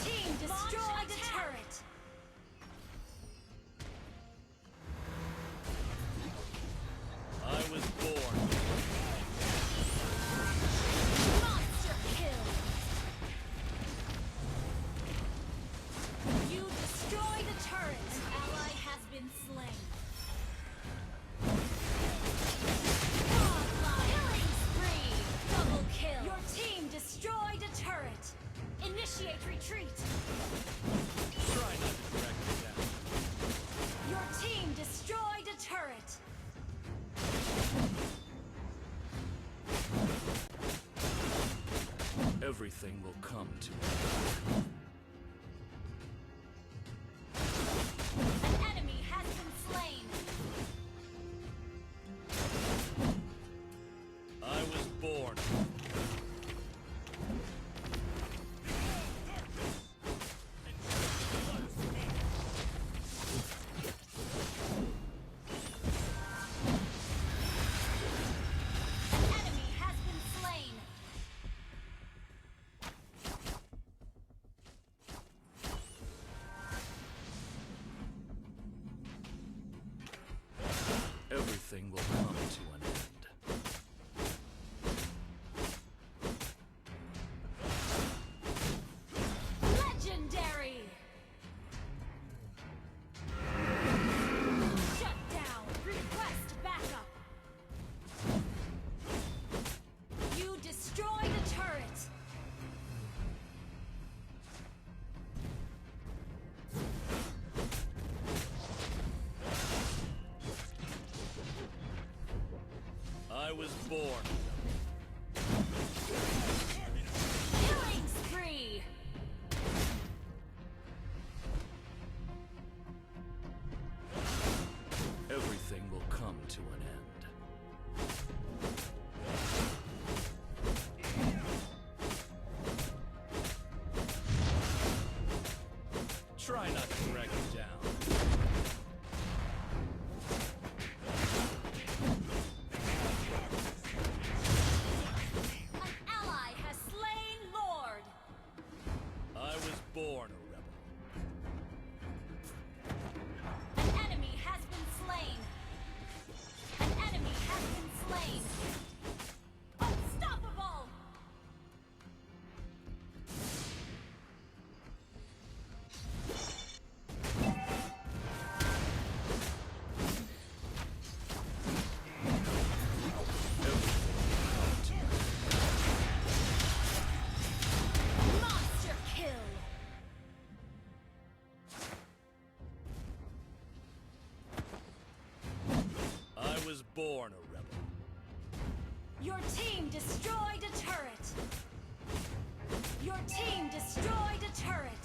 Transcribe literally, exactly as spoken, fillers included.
Team destroyed a turret. I was born. Monster kill. You destroyed a turret. An ally has been slain. Godlike. Killing spree. Double kill. Your team destroyed a turret. Initiate retreat. Try not to drag me down. Your team destroyed a turret. Everything will come to an end. An enemy has been slain. I was born. An enemy has been slain. Everything will come to an end. Legendary! Shut down! Request backup! You destroyed a turret! I was born. Killing spree! Everything will come to an end. Try not to drag me down. An ally has slain Lord. I was born a rebel. An enemy has been slain. An enemy has been slain. Unstoppable! Monster kill! I was born a rebel. Your team destroyed a turret. Your team destroyed a turret.